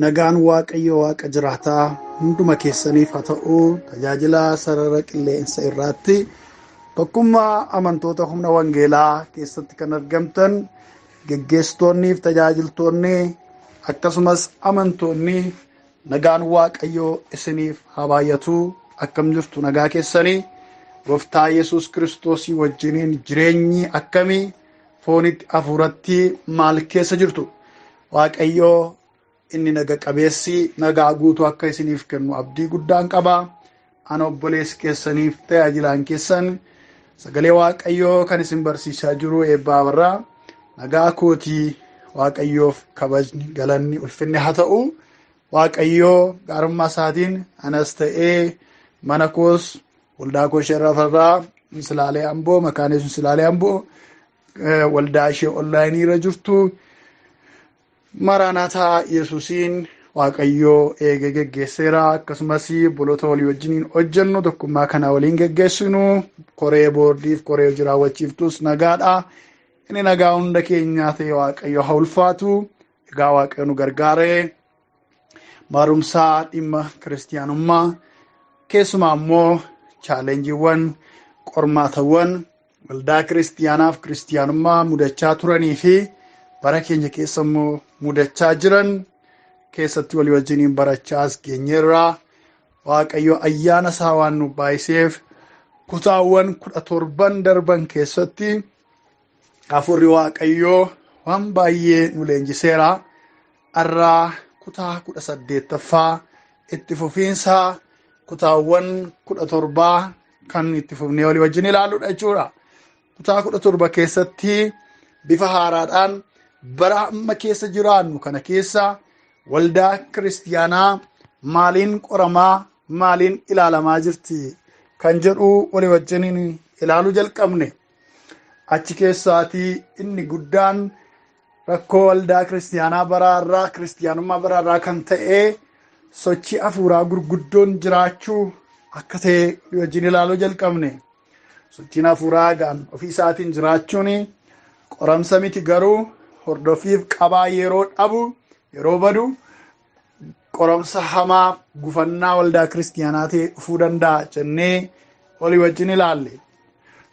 Nagaan Waaqayyo Waaqa jiraataa hunduma keessaniif haa ta'u. Tajaajila sarara qilleensa irraatti tokkummaa amantoota humna wangeelaa keessatti kan argamtan geggeessitoonnii fi tajaajiltoonni akkasumas amantoonni, nagaan Waaqayyoo isiniif haa baay'atu. Akkam jirtu? Nagaa keessanii? Gooftaa Yesuus Kiristoosii wajjiniin jireenyi akkamii? Foonitti hafuuratti maal keessa jirtu? Waaqayyoo inni naga qabeessi nagaa guutuu akka isiniif kennu abdii guddaan qaba. Ana obboleessi keessaniif tajaajilaan keessan, sagalee Waaqayyoo kan isin barsiisaa jiru, Eebbaa Barraa, nagaa kootii. Waaqayyoof kabajni, galanni, ulfinni haa ta'u. Waaqayyoo gaarummaa isaatiin anas ta'ee mana koos, waldaa koo ishee rafarraa Insilaalee Amboo, Makaana Yesuus Insilaalee Amboo, waldaa ishee online irra jirtu Maraanaataa Yesuusiin Waaqayyoo eegee geggeesseera. Akkasumas obboloota walii wajjiniin hojjennu, tokkummaa kana waliin geggeessinu, koree boordiif koree hojii raawwachiiftus nagaadha. Inni nagaa hunda keenyaa ta'e Waaqayyo haa ulfaatu. Egaa Waaqayyo nu gargaaree barumsaa dhimma kiristiyaanummaa, keessumaa immoo challengeiiwwan, qormaatawwan waldaa kiristiyaanaaf kiristiyaanummaa mudachaa turanii fi bara keenya keessa immoo mudachaa jiran keessatti walii wajjiniin barachaa as geenyeerraa. Waaqayyo ayyaana isaa waan nu baay'iseef, kutaawwan 17n darban keessatti hafuurri Waaqayyoo waan baay'ee nu leenjiseera. Har'aa kutaa 18ffaa, itti fufiinsa kutaawwan 17 kan itti fufnee walii wajjin ilaalluudha jechuudha. Kutaa 17 keessatti bifa haaraadhaan bara amma keessa jiraannu kana keessa waldaa kiristiyaanaa maaliin qoramaa, maaliin ilaalamaa jirti kan jedhu walii wajjin ilaaluu jalqabne. Achi keessaatii inni guddaan rakkoo waldaa kiristiyaanaa baraarraa, kiristiyaanummaa baraarraa kan ta'e sochii hafuuraa gurguddoon jiraachuu akka ta'e walii wajjin ilaaluu jalqabne. Sochiin hafuuraa gaan ofii isaatiin jiraachuun qoramsa miti, garuu hordoffiif qabaa yeroo dhabu, yeroo badu, qoramsa hamaa gufannaa waldaa kiristiyaanaa ta'e dhufuu danda'a jennee walii wajjin ilaalle.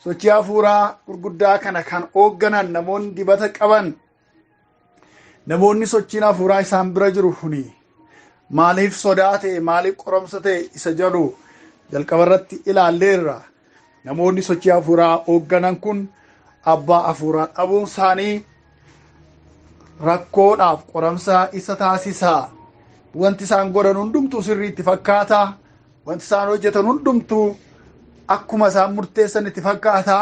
Sochii hafuuraa gurguddaa kana kan hoogganan namoonni dibata qaban, namoonni sochiin hafuuraa isaan bira jiru kuni maaliif sodaa ta'e, maaliif qoramsa ta'e isa jedhu jalqaba irratti ilaalleerra. Namoonni sochii hafuuraa hoogganan kun abbaa hafuuraa dhabuun isaanii rakkoodhaaf qoramsa isa taasisa. Wanti isaan godhan hundumtuu sirriitti fakkaata. Wanti isaan hojjetan hundumtuu akkuma isaan murteessan itti fakkaata.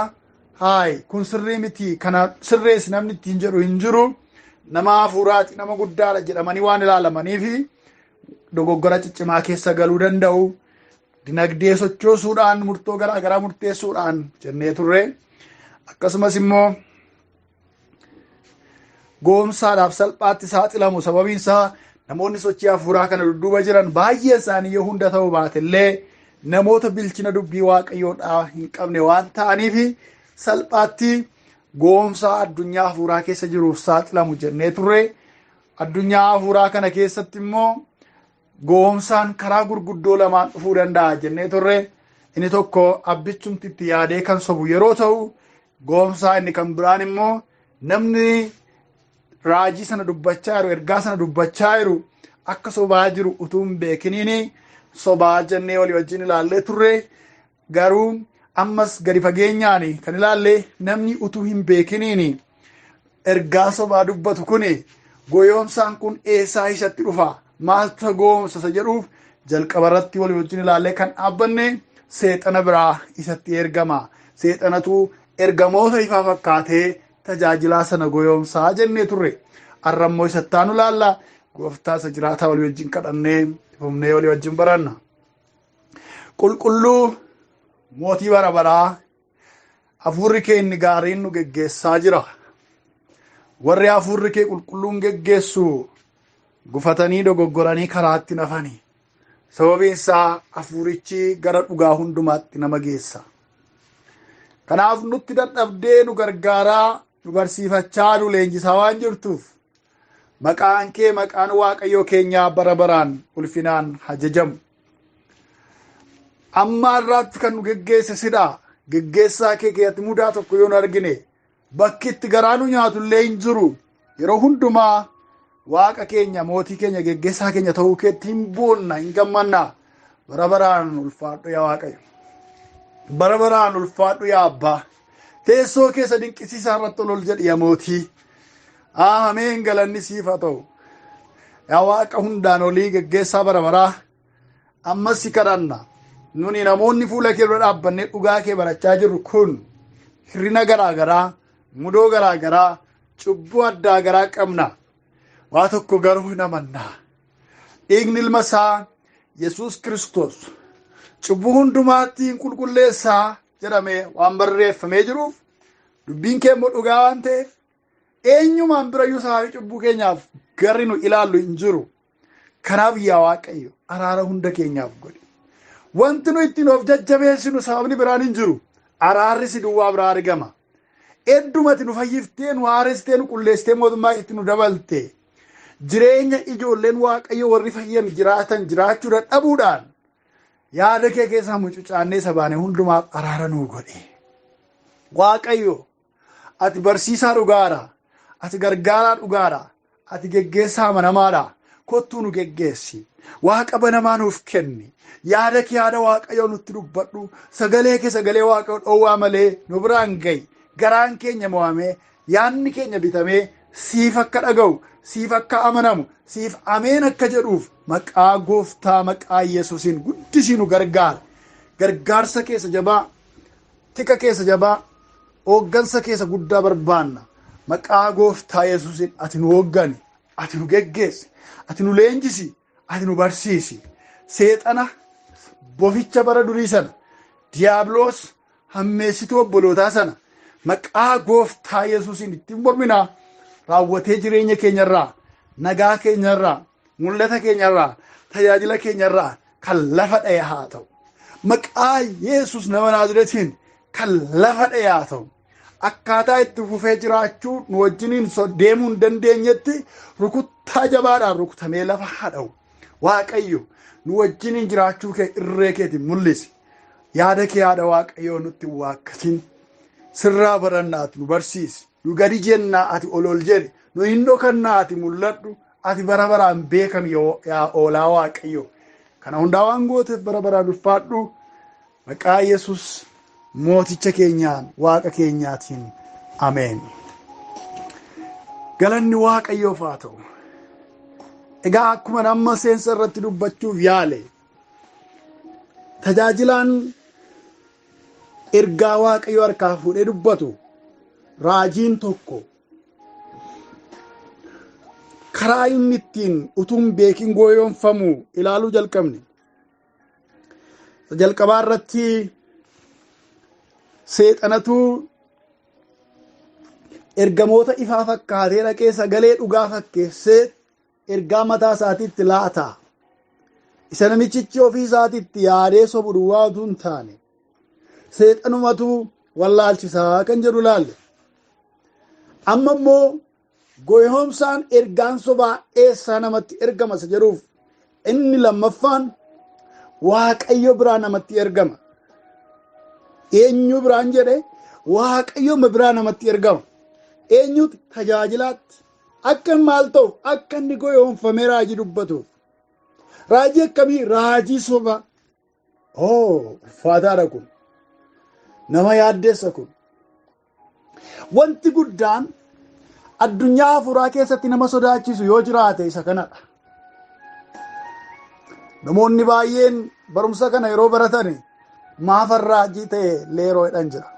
Haay, kun sirrii miti, kana sirreessi namni ittiin jedhu hin jiru. Nama hafuuraati, nama guddaadha jedhamanii waan ilaalamaniif dogoggora ciccimaa keessa galuu danda'u. Dinagdee sochoosuudhaan, murtoo garaa garaa murteessuudhaan jennee turre. Akkasumas immoo goomsaadhaaf salphaatti saaxilamu. Sababiin isaa namoonni sochii hafuuraa kana dudduuba jiran baay'ee isaanii, yoo hunda ta'uu baatellee, namoota bilchina dubbii Waaqayyoodhaa hin qabne waan ta'aniif salphaatti goomsaa addunyaa hafuuraa keessa jiruuf saaxilamu jennee turre. Addunyaa hafuuraa kana keessatti immoo goomsaan karaa gurguddoo lamaan dhufuu danda'a jennee turre. Inni tokko abbichumti itti yaadee kan sobu yeroo ta'u, goomsaa inni kan biraan immoo namni raajii sana dubbachaa jiru, ergaa sana dubbachaa jiru akka sobaa jiru utuu hin beekiniin sobaa jennee walii wajjin ilaallee turre. Garuu ammas gadi fageenyaan kan ilaalle, namni utuu hin beekiniin ergaa sobaa dubbatu kun, goyoomsaan kun eessaa isatti dhufa, maaltu goomsa isa jedhuuf, jalqaba irratti walii wajjin ilaallee kan dhaabbanne seexana biraa isatti ergama. Seexanatu ergamoota ifaa fakkaatee tajaajilaa sana goyoomsaa jennee turre. Har'a immoo isatti aanu ilaalla. Gooftaa isa jiraataa walii wajjin kadhannee fufnee walii wajjin baranna. Qulqulluu mootii bara baraa, hafuurri kee inni gaariin nu geggeessaa jira. Warri hafuurri kee qulqulluun geggeessu gufatanii dogoggoranii karaatti nafani. Sababiin isaa hafuurichi gara dhugaa hundumaatti nama geessa. Kanaaf nutti dadhabdee nu gargaaraa, nu barsiifachaa, nu leenjisaa waan jirtuuf, Maqaan kee maqaan Waaqayyoo keenyaa bara baraan ulfinaan hajajamu. Amma har'aatti kan nu geggeesse sidha. Geggeessaa kee keessatti mudaa tokko yoo nu argine bakki itti garaa nu nyaatu illee hin jiru. Yeroo hundumaa Waaqa keenya mootii keenya geggeessaa keenya ta'uu keetti hin boonna, hin gammanna. Bara baraan ulfaadhu yaa Waaqayyo. Bara baraan ulfaadhu yaa Abbaa. Teessoo keessa dinqisiisaa irratti ol ol jedhi yaa mootii. Ameen, galanni siif haa ta'u. Yaa Waaqa hundaan olii, geggeessaa bara baraa, ammas si kadhanna. Nuni namoonni fuula kee dura dhaabbannee dhugaa kee barachaa jirru kun hirrina garaa garaa, mudoo garaa garaa, cubbuu addaa garaa qabna. Waa tokko garuu hin amannaa. Dhiigni ilma isaa Yesuus Kiristoos cubbuu hundumaatti hin qulqulleessaa jedhamee waan barreeffamee jiruuf, dubbiin kee immoo dhugaa waan ta'eef, eenyumaan birayyuu sababii cubbuu keenyaaf garri nu ilaallu hin jiru. Kanaaf yaa Waaqayyo, araara hunda keenyaaf godhi. Wanti nu ittiin of jajjabeessinu sababni biraan hin jiru. Araarri si duwwaa biraa argama. Eddumati nu fayyiftee, nu haaressitee, nu qulleessitee, mootummaa itti nu dabalte. Jireenya ijoolleen Waaqayyo warri fayyan jiraatan jiraachuu dadhabuudhaan yaada kee keessaa mucucaannee sabaane hundumaaf araara nuu godhi. Waaqayyo, ati barsiisaa dhugaadha. Ati gargaaraa dhugaadha. Ati geggeessaa amanamaadha. Kottuu nu geggeessi. Waaqa banamaa nuuf kenni. Yaada kee yaada Waaqayyoo nutti dubbadhu. Sagalee kee sagalee Waaqayyoo dhoowwaa malee nu biraan ga'i. Garaan keenya mo'amee, yaadni keenya bitamee siif akka dhaga'u, siif akka amanamu, siif ameen akka jedhuuf maqaa gooftaa maqaa Yesuusiin guddisii nu gargaara. Gargaarsa keessa jabaa, tika keessa jabaa, hooggansa keessa guddaa barbaanna. Maqaa gooftaa Yesuusiin ati nu hooggani, ati nu geggeessi, ati nu leenjisi, ati nu barsiisi. Seexana boficha bara durii sana, diiyaabiloos hammeessituu obbolootaa sana, maqaa gooftaa Yesuusiin ittiin morminaa raawwatee jireenya keenyarraa, nagaa keenyarraa, mul'ata keenyarraa, tajaajila keenyarraa kan lafa dha'e haa ta'u. Maqaa Yesuus nama Naazreetiin kan lafa dha'e haa ta'u. Akkaataa itti fufee jiraachuu nu wajjiniin deemuu hin dandeenyetti rukuttaa jabaadhaan rukutamee lafa haa dha'u. Waaqayyo, nu wajjiniin jiraachuu kee irree keetiin mul'isi. Yaada kee yaada Waaqayyoo nutti hin waakkatin. Sirraa barannaa, ati nu barsiisi. Nu gadi jennaa, ati ol ol jedhi. Nu hin dhokannaa, ati mul'adhu. Ati bara baraan beekami yaa oolaa Waaqayyo. Kana hundaa waan gooteef bara baraan ulfaadhu. Maqaa Yesus mooticha keenyaan, Waaqa keenyaatiin, ameen. Galanni Waaqayyoof haa ta'u. Egaa akkuma amma seensa irratti dubbachuuf yaale, tajaajilaan ergaa Waaqayyo harkaa fuudhee dubbatu, raajiin tokko, karaa inni ittiin utuu hin beekin gowwoomfamu ilaaluu jalqabne. Jalqabaa irratti seexanatu ergamoota ifaa fakkaatee dhaqee sagalee dhugaa fakkeessee ergaa mataa isaatiitti laata. Isa namichichi ofii isaatiitti yaadee sobu duwwaa utuu hin taane, seexanumatu wallaalchisaa kan jedhu laalle. Amma immoo gowwoomsaan ergaan sobaa eessaa namatti ergama isa jedhuuf, inni lammaffaan Waaqayyo biraa namatti ergama. Eenyu biraan jedhe? Waaqayyo biraa namatti ergama. Eenyutu? Tajaajilaatti. Akka maal ta'u? Akka inni gowwoomfamee raajii dubbatuuf. Raajii akkamii? Raajii sobaa. Oo, ulfaataadha kun. Nama yaaddeessa kun. Wanti guddaan addunyaa hafuuraa keessatti nama sodaachisu yoo jiraate isa kanadha. Namoonni baay'een barumsa kana yeroo baratan maafan raajii ta'e leeroo jedhan jira.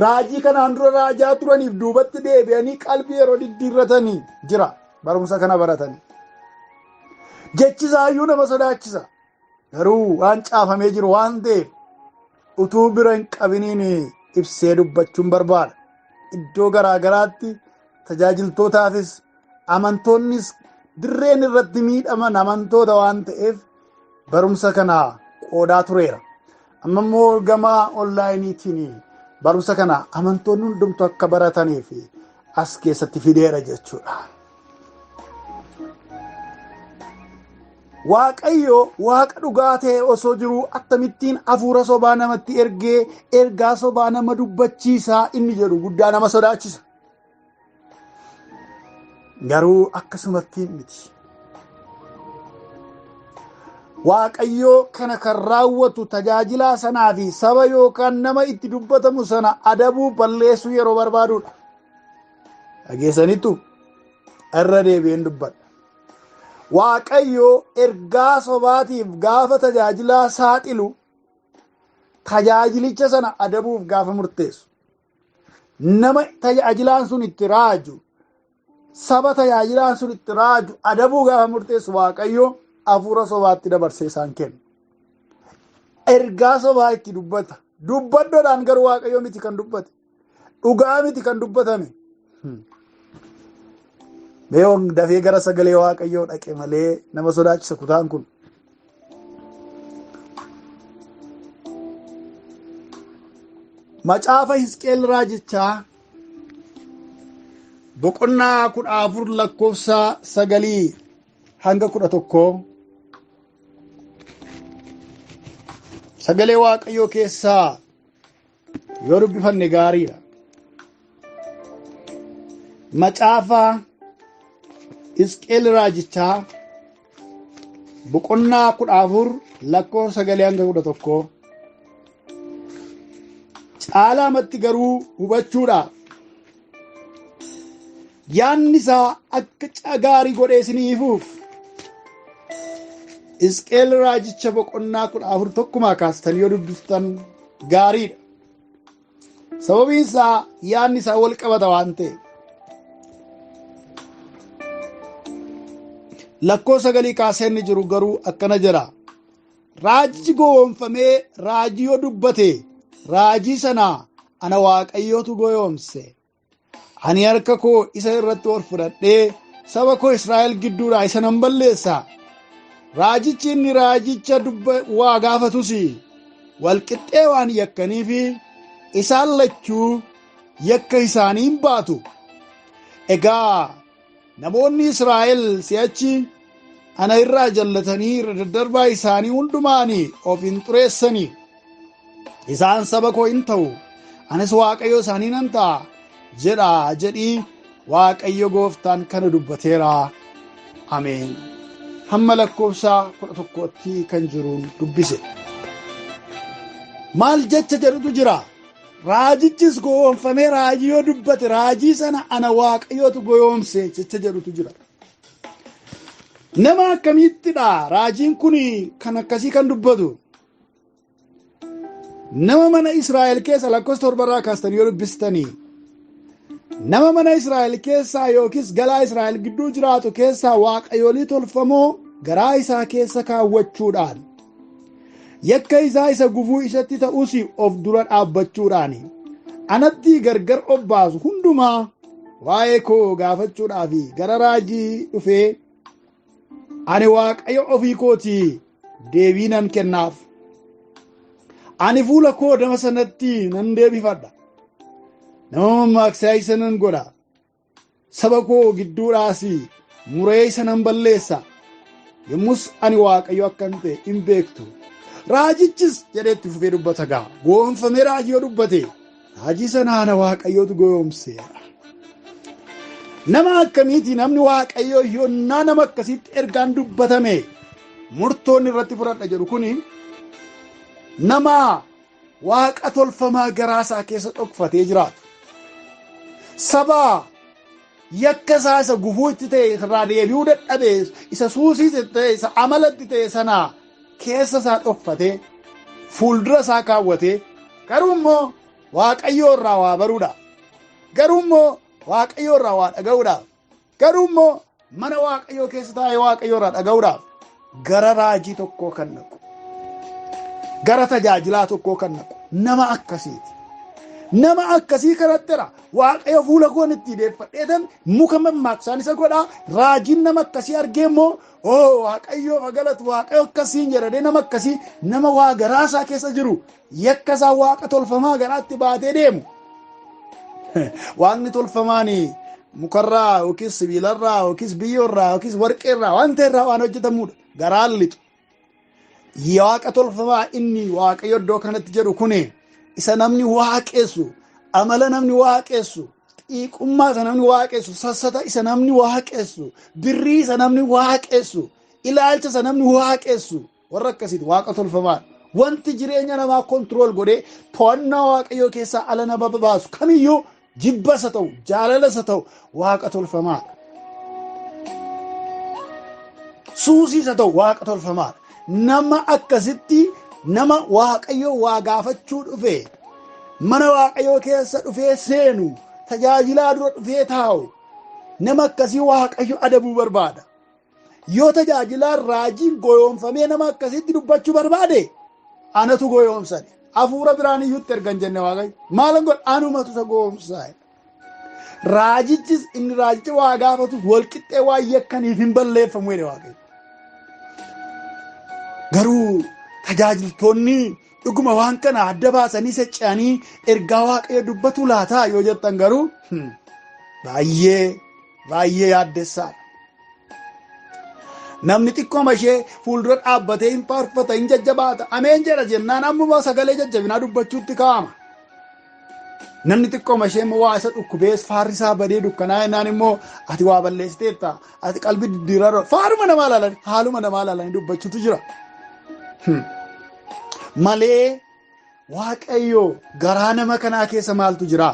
Raajii kanaan dura raajaa turaniif duubatti deebi'anii qalbii yeroo diddiirratanii jira barumsa kana baratanii. Jechi isaayyuu nama sodaachisa. Garuu waan caafamee jiru waan ta'eef utuu bira hin qabiniin ibsee dubbachuun barbaada. Iddoo garaa garaatti tajaajiltootaafis amantoonnis dirreen irratti miidhaman amantoota waan ta'eef barumsa kana qoodaa tureera. Amma immoo gama onlaayiniitiin barumsa kana amantoonni hundumtu akka barataniif as keessatti fideera jechuudha. Waaqayyo waaqa dhugaa ta'e osoo jiruu akkamittiin hafuura sobaa namatti ergee ergaa sobaa nama dubbachiisaa inni jedhu guddaa nama sodaachisa. Garuu akkasumatti miti. Waaqayyo kana kan raawwatu tajaajilaa sanaa fi saba yookaan nama itti dubbatamu sana adabuu balleessuu yeroo barbaadudha. Dhageessanittu irra deebi'een dubbadha. Waaqayyo ergaa sobaatiif gaafa tajaajilaa saaxilu tajaajilicha sana adabuuf gaafa murteessu. Nama tajaajilaan sun itti raaju, saba tajaajilaan sun itti raaju adabuu gaafa murteessu Waaqayyo hafuura sobaatti dabarsee isaan kenna. Ergaa sobaa itti dubbata. Dubbaddoodhaan garuu Waaqayyo miti kan dubbate. Dhugaa miti kan dubbatame. Mee dafee gara sagalee Waaqayyoo dhaqe malee nama sodaachisa kutaan kun. Macaafa Hisqeel raajichaa boqonnaa 14 lakkoofsa 9 hanga 11 sagalee Waaqayyoo keessaa yoo dubbifanne gaariidha. Macaafa Hisqeel raajichaa boqonnaa 14 lakkoofsa 9 hanga 11 caalaamatti garuu hubachuudhaaf yaanni isaa akka gaarii godhee isinii ifuuf Hisqeel raajicha boqonnaa 14 tokkumaa kaastanii yoo dubbiftan gaariidha. Sababiin isaa yaanni isaa wal qabata waan ta'eef. Lakkoofsa 9 kaasee inni jiru garuu akkana jedha. Raajichi gowwoomfamee raajii yoo dubbate raajii sana ana Waaqayyootu gowwoomse. Ani harka koo isa irratti ol fudhadhee saba koo Israa'el gidduudhaa isa nan balleessa. Raajichi inni raajicha waa gaafatus walqixxee waan yakkaniif isaan lachuu yakka isaanii hin baatu. Egaa namoonni Israa'el si'achi ana irraa jallatanii irra daddarbaa isaanii hundumaanii of hin xureessanii. Isaan saba koo hin ta'u, anis Waaqayyo isaanii nan ta'a jedha jedhii Waaqayyo gooftaan kana dubbateera. Ameen. Hamma lakkoofsa 11tti kan jiruun dubbise. Maal jecha jedhutu jira? Raajichis gowwoomfamee raajii yoo dubbate raajii sana ana Waaqayyootu gowwoomse jecha jedhutu jira. Nama akkamiittidha raajiin kun kan akkasii kan dubbatu? Nama mana Israa'el keessa lakkoofsa 7 irraa kaastanii yoo dubbistanii nama mana Israa'el keessaa yookiis galaa Israa'el gidduu jiraatu keessaa waaqayyolii tolfamoo garaa isaa keessa kaawwachuudhaan yakka isaa isa gufuu isatti ta'us of dura dhaabbachuudhaan anatti gargar obbaasu hundumaa waa'ee koo gaafachuudhaaf gara raajii dhufee ani Waaqayyo ofii kootii deebii nan kennaaf. Ani fuula koo nama sanatti nan deebifadha. Nama mammaaksaa isa nan godha. Saba koo gidduudhaas muree isa nan balleessa. Yommus ani Waaqayyo akkan ta'e hin beektu. Raajichis jedhee itti fufee dubbata gaa. Gowwoomfamee raajii yoo dubbate raajii sana ana Waaqayyootu gowwoomseera. Nama akkamiiti namni Waaqayyoo yonnaa nama akkasiitti ergaan dubbatame murtoonni irratti fudhadha jedhu kuni nama waaqa tolfamaa garaa isaa keessa dhokfatee jiraatu. Saba yakka isaa isa gufuu itti ta'e irraa deebi'uu dadhabe isa suusii itti ta'e isa amala itti ta'e sana keessa isaa dhokfatee fuuldura isaa kaawwatee garuu immoo Waaqayyoo irraa waa baruudha. Garuu immoo Waaqayyoo irraa waa dhaga'uudhaaf. Garuu immoo mana Waaqayyoo keessa taa'ee Waaqayyoo irraa dhaga'uudhaaf gara raajii tokkoo kan naqu, gara tajaajilaa tokkoo kan naqu nama akkasiiti. Nama akkasii kanattira Waaqayyo fuula koon itti deeffadheetan muka mammaaksaan isa godhaa. Raajiin nama akkasii argee immoo oo Waaqayyoof galatu Waaqayyo akkasiin jedhee nama akkasii nama waa garaa isaa keessa jiru yakka isaa waaqa tolfamaa garaatti baatee deemu. Waaqni tolfamaan mukarraa yookiis sibiilarraa yookiis biyyoorraa yookiis warqeerraa waan ta'erraa waan hojjetamudha. garaan lixu. Waaqa tolfamaa inni Waaqayyo iddoo kanatti jedhu kuni isa namni waaqessu, amala namni waaqessu, xiiqummaa isa namni waaqessu, sassata isa namni waaqessu, birrii isa namni waaqessu, ilaalcha isa namni waaqessu, warra akkasiiti waaqa tolfamaa. Wanti jireenya namaa control godhee to'annaa Waaqayyoo keessaa ala nama baasu kamiyyuu jibba isa ta'u, jaalala isa ta'u waaqa tolfamaadha. Suusii isa ta'u waaqa tolfamaadha. Nama akkasitti nama Waaqayyoo waa gaafachuu dhufe, mana Waaqayyoo keessa dhufee seenu, tajaajilaa dura dhufee taa'u, nama akkasii Waaqayyo adabuu barbaada. Yoo tajaajilaan raajiin goyoomfamee nama akkasitti dubbachuu barbaade, anatu goyoomsane. Hafuura biraan iyyuutti ergan jenne Waaqayyo. Maalan godha? Anumatu isa goyoomsaa. Raajichis inni raajicha waa gaafatu walqixxee waan yakkaniif hin balleeffamu jedhe Waaqayyo. Garuu tajaajiltoonni dhuguma waan kana adda baasanii socho'anii ergaa Waaqayyo dubbatu laataa yoo jettan garuu baay'ee baay'ee yaaddessaadha. Namni xiqqooma ishee fuuldura dhaabbatee hin faarfata, hin jajjabaata, ameen jedha jennaan ammuma sagalee jajjabinaa dubbachuutti kaa'ama. Namni xiqqooma ishee immoo waa isa dhukkubees faarrisaa badee dukkanaa jennaan immoo ati waa balleessiteetta, ati qalbii diddiiraa, faaruma namaa ilaalanii, haaluma namaa ilaalanii dubbachuutu jira. Malee Waaqayyo garaa nama kanaa keessa maaltu jira?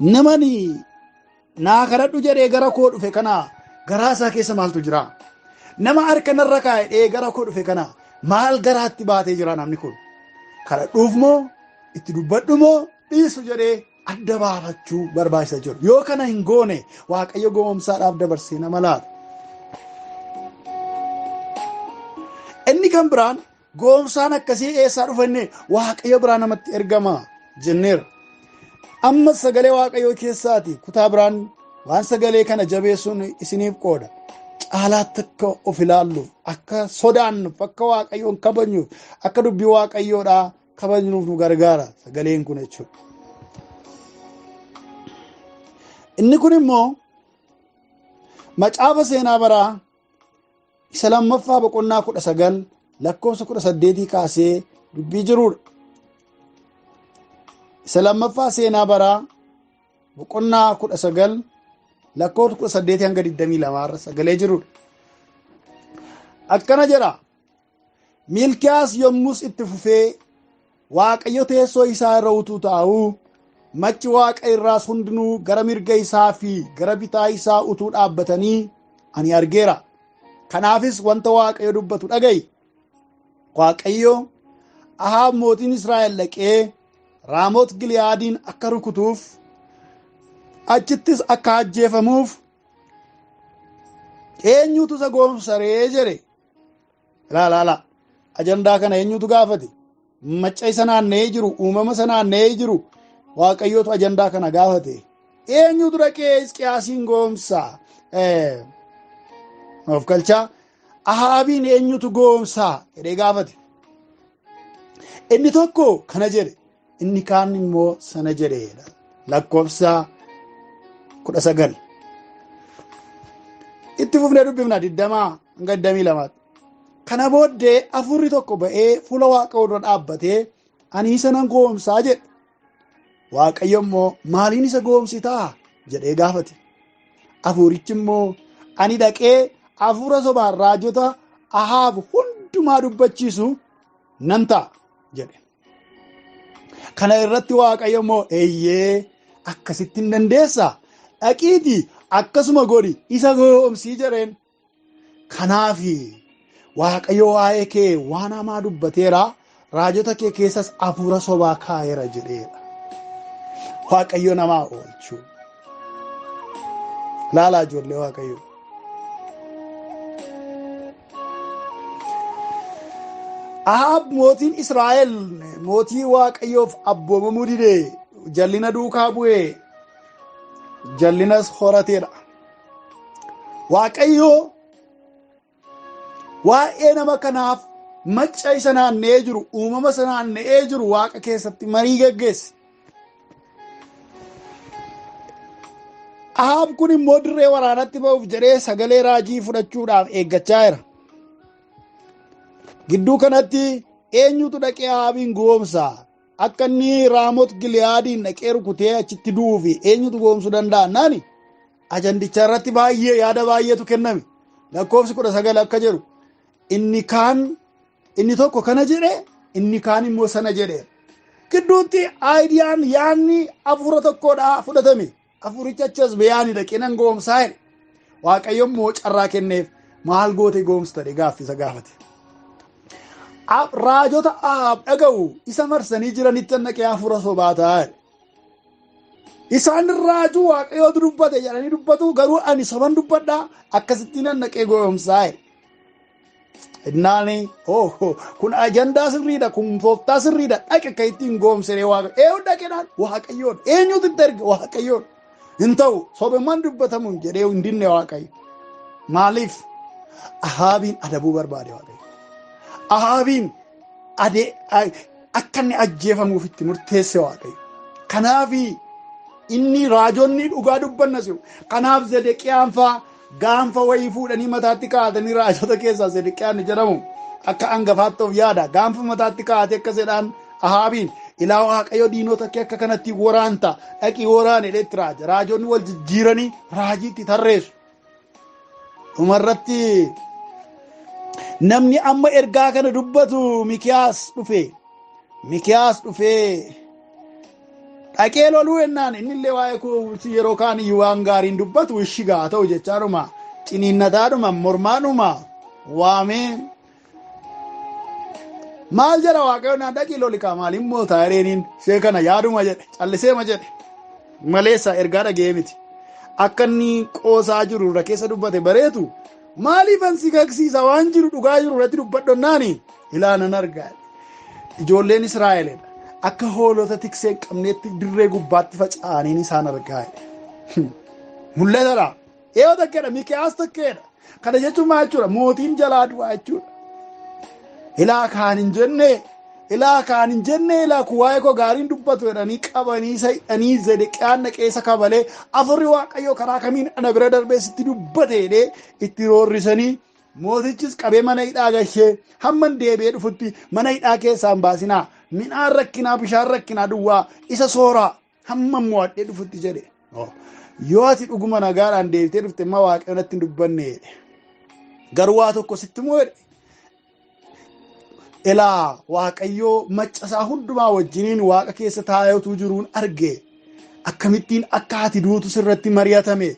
Namani naa kadhadhu jedhee gara koo dhufe kana garaa isaa keessa maaltu jira? Nama harka narra kaa'ee gara koo dhufe kana maal garaatti baatee jira namni kun? Kadhadhuuf moo itti dubbadhu moo dhiisu jedhee adda baafachuu barbaachisa jiru. Yoo kana hin goone Waaqayyo gowwoomsaadhaaf dabarsee nama laata. Inni kan biraan gowwoomsaan akkasii eessaa dhufa inni Waaqayyo biraa namatti ergama jenneera. Amma sagalee Waaqayyoo keessaati kutaa biraan waan sagalee kana jabeessuun isiniif qooda. Caalaatti akka of ilaalluuf, akka sodaannuuf, akka Waaqayyoon kabajnuuf, akka dubbii Waaqayyoodhaa kabajnuuf nu gargaara sagaleen kun jechuudha. Inni kun immoo macaafa seenaa baraa isa lammaffaa boqonnaa 19 lakkoofsa 18 kaasee dubbii jirudha. Isa lammaffaa seenaa baraa boqonnaa 19 lakkoofsa 18 hanga 22 irra sagalee jirudha. Akkana jedha. Miilkiyaas yommus itti fufee Waaqayyo teessoo isaa irra utuu taa'uu macci waaqa irraas hundinuu gara mirga isaa fi gara bitaa isaa utuu dhaabbatanii ani argeera. Kanaafis wanta Waaqayyo dubbatu dhaga'i. Waaqayyo Ahaab mootiin Israa'el dhaqee Raamoot Giliyaadiin akka rukutuuf achittis akka ajjeefamuuf eenyutu isa goomsaree jedhe. Ilaala ilaala. Ajandaa kana eenyutu gaafate? Macca isa naanna'ee jiru, uumama isa naanna'ee jiru, Waaqayyootu ajandaa kana gaafate. Eenyutu dhaqee Hisqiyaasiin goomsa? Of galchaa. Ahaabiin eenyutu goomsa? Jedhee gaafate. Inni tokko kana jedhe, inni kaan immoo sana jedhe. Lakkoofsa 19. Itti fufnee dubbifna 20 hanga 22. Kana booddee hafuurri tokko ba'ee fuula Waaqayyoo dura dhaabbatee ani isa nan goomsaa jedhe. Waaqayyo immoo maaliin isa goomsitaa jedhee gaafate. Hafuurichi immoo ani dhaqee hafuura sobaan raajota Ahaab hundumaa dubbachiisu nan ta'a jedhe. Kana irratti Waaqayyo immoo eeyyee akkasitti hin dandeessaa dhaqiitii akkasuma godhi isa goomsii jedheen. Kanaaf Waaqayyo waa'ee kee waan hamaa dubbateera, raajota kee keessas hafuura sobaa kaa'eera jedheera. Waaqayyo namaa oolchuu. Laalaa ijoollee Waaqayyo. Ahaab mootiin Israa'el mootii Waaqayyoof abboomamuu dide, jallina duukaa bu'ee jallinas horateedha. Waaqayyo waa'ee nama kanaaf macca isa naanna'ee jiru, uumama isa naanna'ee jiru Waaqa keessatti marii geggeesse. Ahaab kun immoo dirree waraanatti ba'uuf jedhee sagalee raajii fudhachuudhaaf eeggachaa jira. Gidduu kanatti eenyutu dhaqee Ahaabiin goomsa? Akka inni Raamoot Giliyaadiin dhaqee rukutee achitti du'uufi eenyutu goomsuu danda'a? Naani ajandicha irratti baay'ee yaada baay'eetu kenname. Lakkoofsi 19 akka jedhu inni kaan inni tokko kana jedhe, inni kaan immoo sana jedhe. Gidduutti aayidiyaan yaadni hafuura tokkodhaa fudhatame. Hafuuricha achas bayaani dhaqee nan goomsaa jedhe. Waaqayyo immoo carraa kenneef maal goote goomsta jedhee gaaffisa gaafate. Raajota Ahaab dhaga'u isa marsanii jiranitti dhaqee hafuura sobaa ta'a jedhe. Isaan raajuu Waaqayyootu dubbate jedhanii dubbatu, garuu ani soban dubbadhaa, akkasitti nan dhaqee goomsaa jedhe. Innaani kun ajandaa sirriidha, kun tooftaa sirriidha, dhaqe akka ittiin goomsee Waaqayyo. Eenyu dhaqedhaan? Waaqayyoon. Eenyutu itti erge? Waaqayyoon. Hin ta'u, sobummaan dubbatamu jedhee hin dinne Waaqayyo. Maaliif? Ahaabiin adabuu barbaade Waaqayyo. Ahaabiin akka inni ajjeefamuuf itti murteesse Waaqayyo. Kanaaf inni raajonni dhugaa dubbanna si'u. Kanaaf Zedeqiyaan faa gaanfa wayii fuudhanii mataatti kaa'atanii, raajota keessaa Zedeqiyaan jedhamu akka hangafaatti of yaada. Gaanfa mataatti kaa'atee akka jedhaan Ahaabiin, ilaa Waaqayyo diinota kee akka kanatti waraanta, dhaqii waraane jedheetti raaja. Raajonni wal jijjiiranii raajiitti tarreessu. Dhumarratti namni amma ergaa kana dubbatu Mikiyaas dhufe. Mikiyaas dhufee dhaqee loluu jennaan innillee waa'ee koo yeroo kaan iyyuu waan gaariin dubbatu ishigaa ta'u jechaadhuma, ciniinnataadhuma, mormaadhuma waamee maal jedha Waaqayyo naan dhaqii loli kaa maaliin mootaa jedheeniin ishee kana yaaduma jedhe, calliseema jedhe maleessa ergaa dhaga'ee miti. Akka inni qoosaa jiru irra keessa dubbate bareetu maaliif ansi kaksiisa waan jiru dhugaa jiru irratti dubbadhonnaani ilaanan argaa. Ijoolleen Israa'eledha. Akka hoolota tiksee hin qabneetti dirree gubbaatti faca'aniin isaan argaa. Mul'atadha. Eeyoo takkeedha, Mikiyaas takkeedha. Kana jechuun maal jechuudha? Mootiin jalaa du'aa jechuudha. Ilaa kaan hin jenne, ilaa kaan hin jenne, ilaa kun waa'ee koo gaariin dubbatu jedhanii qabanii isa hidhanii Zedeqiyaan dhaqee isa kabalee afurri Waaqayyoo karaa kamiin ana bira darbee sitti dubbate jedhee itti roorrisanii mootichis qabee mana hidhaa gashee hamman deebi'ee dhufutti mana hidhaa keessaa hin baasinaa, midhaan rakkinaa, bishaan rakkinaa duwwaa isa sooraa hamma mo'adhee dhufutti jedhe. Yoo ati dhuguma nagaadhaan deebitee dhufte immoo Waaqayyo natti hin dubbanne jedhe. Garuu waa tokko sitti moo jedhe. Ilaa Waaqayyoo macca isaa hundumaa wajjiniin Waaqa keessa taa'eetu jiruun arge. Akkamittiin akka ati duutu sirratti mari'atame.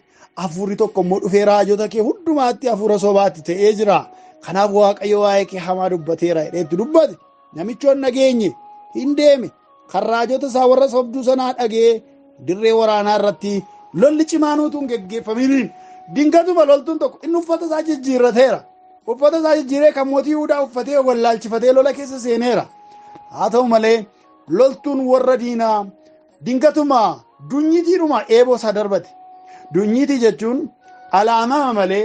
Hafuurri tokko immoo dhufee raajota kee hundumaatti hafuura sobaatti ta'ee jira. Kanaaf Waaqayyo waa'ee kee hamaa dubbateera jedhee itti dubbate. Namichoon nageenye hin deeme. Kan raajota isaa warra sobduu sanaa dhagee dirree waraanaa irratti lolli cimaan utuu hin geggeeffaminiin dingatuma loltuun tokko inni uffata isaa jijjiirrateera. Uffata isaa jijjiiree kan mootii Yihudaa uffatee wallaalchifatee lola keessa seeneera. Haa ta'u malee loltuun warra diinaa dingatuma dunyitiidhuma eeboo isaa darbate. Dunyitii jechuun alaamaa malee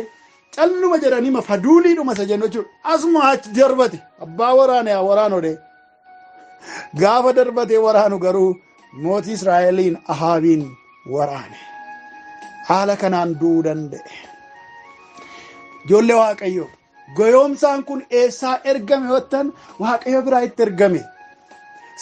calluma jedhanii faduuliidhuma isa jennu jechuudha. Asuma achi darbate abbaa waraane haa waraanodhe. Gaafa darbatee waraanu garuu mootii Israa'eliin Ahaabiin waraane. Haala kanaan du'uu danda'e. Ijoollee Waaqayyoo, goyoomsaan kun eessaa ergame yottan Waaqayyo biraa itti ergame.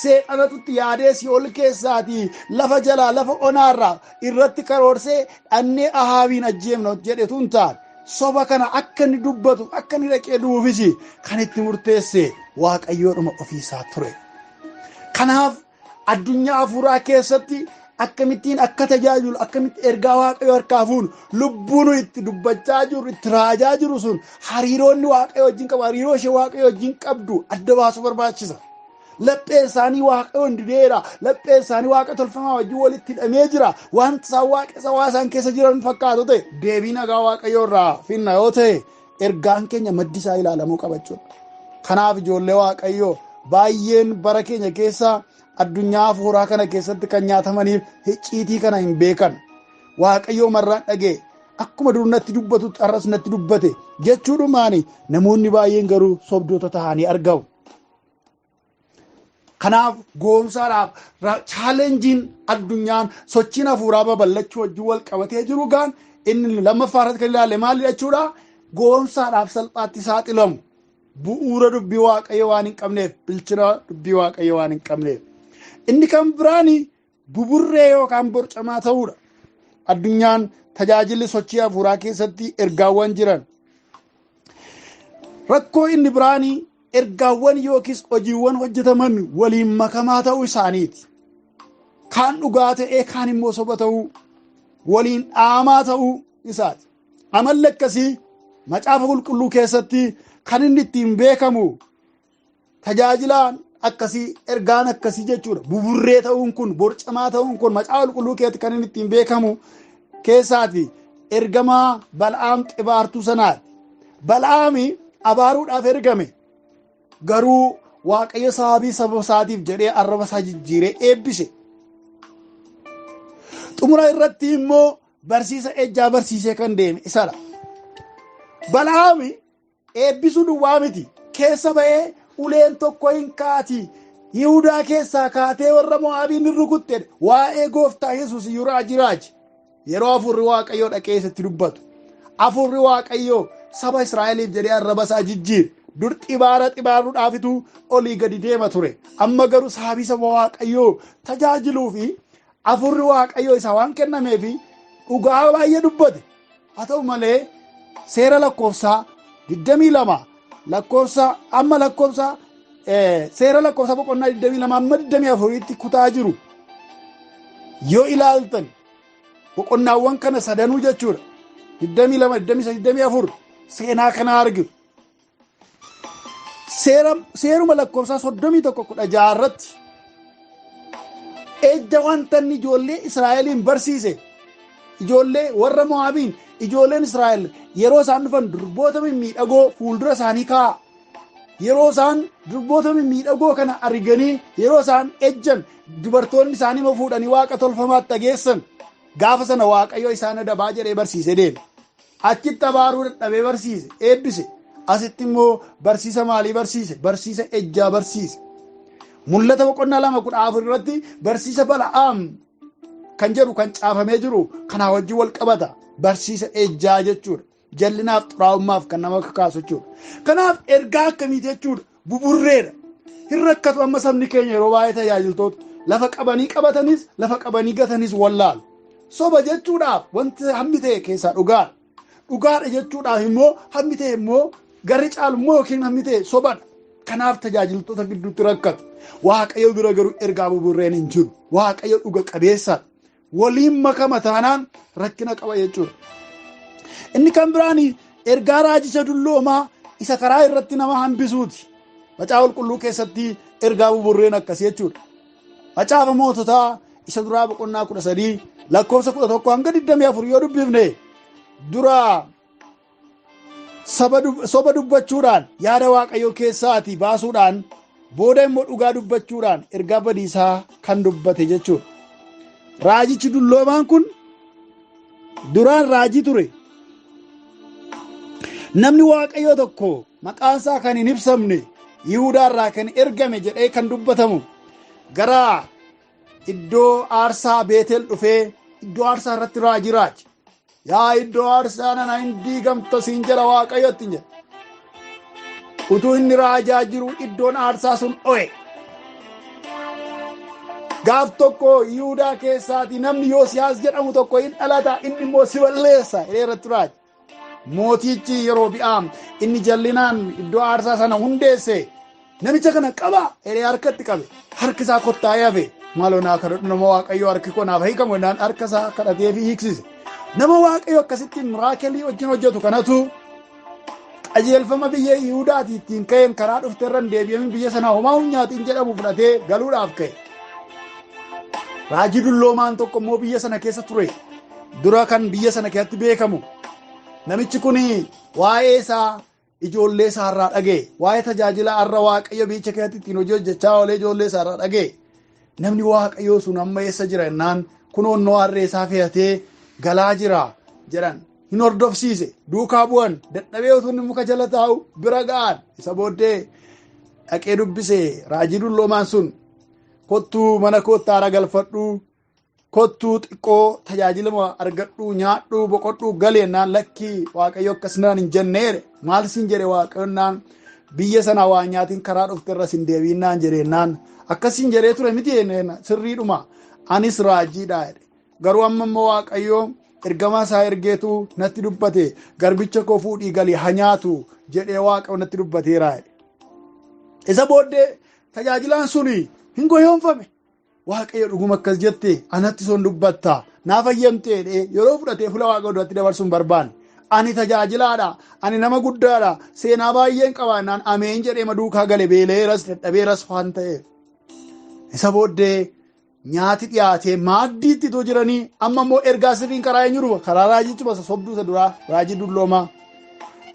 Seexanatutti yaadee si'ool keessaatii lafa jalaa lafa onaarraa irratti karoorsee dhannee Ahaabiin ajjeefna jedhetu hin taane. Soba kana akka inni dubbatu akka inni dhaqee du'uufis kan itti murteesse Waaqayyoodhuma ofiisaa ture. Kanaaf addunyaa hafuuraa keessatti akkamittiin akka tajaajilu, akkamitti ergaa Waaqayyoo harkaa fuunu, lubbuu nu itti dubbachaa jirru, itti raajaa jiru sun hariiroonni Waaqayyoo wajjin qabu, hariiroo ishee Waaqayyoo wajjin qabdu adda baasuu barbaachisa. Lapheen isaanii Waaqayyoon dideera. Lapheen isaanii Waaqa tolfamaa wajjin walitti hidhamee jira. Wanti isaan Waaqa isa waa isaan keessa jiran fakkaatu ta'e deebii nagaa Waaqayyoo irraa finna yoo ta'e ergaan keenya maddi isaa ilaalamuu qaba jechuudha. Kanaaf ijoollee Waaqayyoo baay'een bara keenya keessa addunyaa hafuuraa kana keessatti kan nyaatamaniif icciitii kana hin beekan. Waaqayyoo marraan dhagee akkuma dur natti dubbatu har'as natti dubbate jechuudhumaani namoonni baay'een garuu sobdoota ta'anii argamu. Kanaaf goomsaadhaaf chaalenjiin addunyaan sochiin hafuuraa babal'achuu wajjin wal qabatee jiru gaan inni lammaffaa irratti kan ilaalle maali jechuudha? Goomsaadhaaf salphaatti saaxilamu. Bu'uura dubbii Waaqayyoo waan hin qabneef, bilchina dubbii Waaqayyoo waan hin qabneef. Inni kan biraan buburree yookaan borcamaa ta'uudha. Addunyaan tajaajilli sochii hafuuraa keessatti ergaawwan jiran. Rakkoo inni biraan ergaawwan yookiis hojiiwwan hojjetaman waliin makamaa ta'uu isaaniiti. Kaan dhugaa ta'ee kaan immoo soba ta'uu, waliin dhaamaa ta'uu isaati. Amalli akkasii macaafa qulqulluu keessatti kan inni ittiin beekamu tajaajilaan akkasii, ergaan akkasii jechuudha. Buburree ta'uun kun, borcamaa ta'uun kun macaafa qulqulluu keessatti kan inni ittiin beekamu keessaati. Ergamaa Bal'aam xibaartuu sanaati. Bal'aami abaaruudhaaf ergame, garuu Waaqayyo sababii saba isaatiif jedhee arraba isaa jijjiiree eebbise. Xumura irratti immoo barsiisa ejjaa barsiisee kan deeme isadha. Bal'aami eebbisuu duwwaa miti, keessa ba'ee uleen tokko hin kaati, Yihudaa keessaa kaatee warra Mo'aabiin hin rukutte. Waa'ee gooftaa Yesuus iyyuu raajii raaji. Yeroo hafuurri Waaqayyoo dhaqee isatti dubbatu, hafuurri Waaqayyoo saba Israa'eliif jedhee arraba isaa jijjiire. Dur xibaara xibaaruudhaafitu olii gadi deema ture. Amma garuu sababii saba Waaqayyoo tajaajiluu fi hafuurri Waaqayyoo isaa waan kennameefi dhugaa baay'ee dubbate. Haa ta'u malee seera lakkoofsaa 22 lakkoofsa amma lakkoofsa seera lakkoofsa boqonnaa 22 amma 24tti kutaa jiru yoo ilaaltan, boqonnaawwan kana sadanuu jechuudha. 22, 23, 24 seenaa kana argitu. Seeruma lakkoofsaa 31:16 irratti ejja wanta inni ijoollee Israa'eliin barsiise, ijoollee warra Mo'aabiin, ijoolleen Israa'el yeroo isaan dhufan durboota mimmiidhagoo fuuldura isaanii kaa'a. Yeroo isaan durboota mimmiidhagoo kana arganii yeroo isaan ejjan, dubartoonni isaanii immoo fuudhanii waaqa tolfamaatti dhageessan. Gaafa sana Waaqayyo isaan adabaa jedhee barsiisee deeme. Achitti abaaruu dadhabee barsiise, eebbise. Asitti immoo barsiisa maalii barsiise? Barsiisa ejjaa barsiise. Mul'ata boqonnaa 2:14 irratti barsiisa Bala'aam kan jedhu kan caafamee jiru kanaa wajjin wal qabata. Barsiisa ejjaa jechuudha. Jallinaaf xuraa'ummaaf kan nama kakaasu jechuudha. Kanaaf ergaa akkamiiti jechuudha? Buburreedha. Hin rakkatu amma sabni keenya yeroo baay'ee tajaajiltoota lafa qabanii qabatanis lafa qabanii gatanis wallaalu. Soba jechuudhaaf wanti hammi ta'e keessaa dhugaadha. Dhugaadha jechuudhaaf immoo hammi ta'e immoo garri caalu immoo yookiin hammi ta'e sobadha. Kanaaf tajaajiltoota gidduutti rakkatu. Waaqayyo bira garuu ergaa buburreen hin jiru. Waaqayyo dhuga qabeessa. Waliin makama taanaan rakkina qaba jechuudha. Inni kan biraan ergaa raajicha dulloomaa isa karaa irratti nama hambisuuti. Macaafa qulqulluu keessatti ergaa buburreen akkasii jechuudha. Macaafa moototaa isa duraa boqonnaa 13 lakkoofsa 11 hanga 24 yoo dubbifne, dura soba dubbachuudhaan yaada Waaqayyoo keessaatii baasuudhaan, booda immoo dhugaa dubbachuudhaan ergaa badiisaa kan dubbate jechuudha. Raajichi dulloomaan kun duraan raajii ture. Namni Waaqayyoo tokko maqaan isaa kan hin ibsamne Yihudaa irraa kan ergame jedhee kan dubbatamu gara iddoo aarsaa Beetel dhufee iddoo aarsaa irratti raajii raaje. Yaa iddoo aarsaa nana hin diigamta siin jedha Waaqayyotti jedhe. Utuu inni raajaa jiru iddoon aarsaa sun dho'e. Gaaf tokko Yihudaa keessaatii namni Yoosiyaas jedhamu tokko hin dhalata, inni immoo si balleessa jedhee irratti raaje. Mootichi Yerobi'aam inni jallinaan iddoo aarsaa sana hundeesse namicha kana qaba jedhee harkatti qabe. Harki isaa kottaa'ee hafe. Maaloo naa kadhadhu nama Waaqayyoo, harki koo naaf hiikamu jennaan harka isaa kadhatee fi hiiksise. Nama Waaqayyoo akkasitti miraakelii wajjin hojjetu kanatu qajeelfama biyya Yihuudaatii ittiin ka'een karaa dhufte irra hin deebi'amin biyya sanaa homaa hin nyaatin jedhamu fudhatee galuudhaaf ka'e. Raajii dulloomaan tokko immoo biyya sana keessa ture. Dura kan biyya sana keessatti beekamu. Namichi kun waa'ee isaa ijoollee isaa irraa dhaga'e. Waa'ee tajaajila har'a Waaqayyo biyya keessatti ittiin hojii hojjechaa oolee ijoollee isaa irraa dhaga'e. Namni Waaqayyoo sun amma eessa jira jennaan kunoonnoo harree isaa fe'atee galaa jira jedhan. Hin hordofsiise, duukaa bu'an, dadhabee utuu inni muka jala taa'u bira ga'an. Isa booddee dhaqee dubbise raajii dulloomaan sun, kottuu mana kootti aara galfadhu, kottuu xiqqoo tajaajilama argadhu, nyaadhu, boqodhu, gali jennaan lakkii Waaqayyo akkas naan hin jenne jedhe. Maal siin jedhe Waaqayyo jennaan Biyya sana waa nyaatiin karaa dhufte irra sin deebiinnaan jedheennaan akkasiin jedhee ture miti sirriidhuma anis raajiidha jedhe. Garuu amma immoo Waaqayyoo ergamaa isaa ergeetu natti dubbate, garbicha koo fuudhii galii haa nyaatu jedhee Waaqayyo natti dubbateera jedhe. Isa booddee tajaajilaan suni hin goyoonfame. Waaqayyo dhuguma akkas jette anatti son dubbatta naaf hayyamtee jedhee yeroo fudhatee fuula Waaqayyoo duratti dabarsuun barbaanne. Ani tajaajilaadha, ani nama guddaadha, seenaa baay'een qaba naan ameen jedhee maduukaa gale beeleeras dadhabeeras waan ta'eef. Isa booddee nyaati dhiyaatee maaddiitti itoo jiranii amma immoo ergaa sirriin karaa eenyu dhufa? Karaa raajichi basa sobduu isa duraa raajii dulloomaa.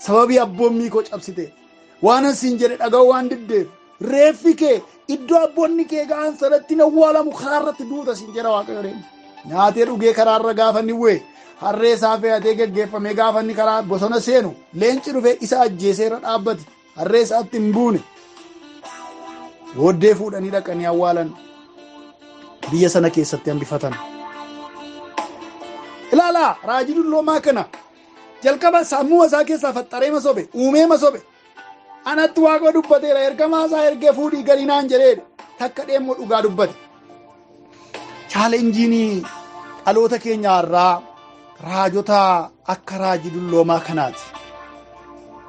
Sababii abboommii koo cabsite waan asiin jedhe dhaga'uu waan diddeef reeffi kee iddoo abboonni kee ga'an sanatti hin awwaalamu karaa irratti duuta siin jedha Waaqayyo deemu. Nyaatee dhugee karaa irra gaafa inni bu'e harree isaa fe'atee geggeeffamee gaafa inni karaa bosona seenu leenci dhufee isa ajjeesee irra dhaabbate harree isaatti hin buune. Booddee fuudhanii dhaqanii awwaalan biyya sana keessatti hambifatan. Ilaalaa raajii dulloomaa kana jalqaba sammuu isaa keessaa faxxaree masobe uumee masobe anatti Waaqa dubbateera ergamaa isaa ergee fuudhii galii naan jedhee takka dheemmoo dhugaa dubbate. Chaalenjiin dhaloota keenya har'aa raajota akka raajii dulloomaa kanaati.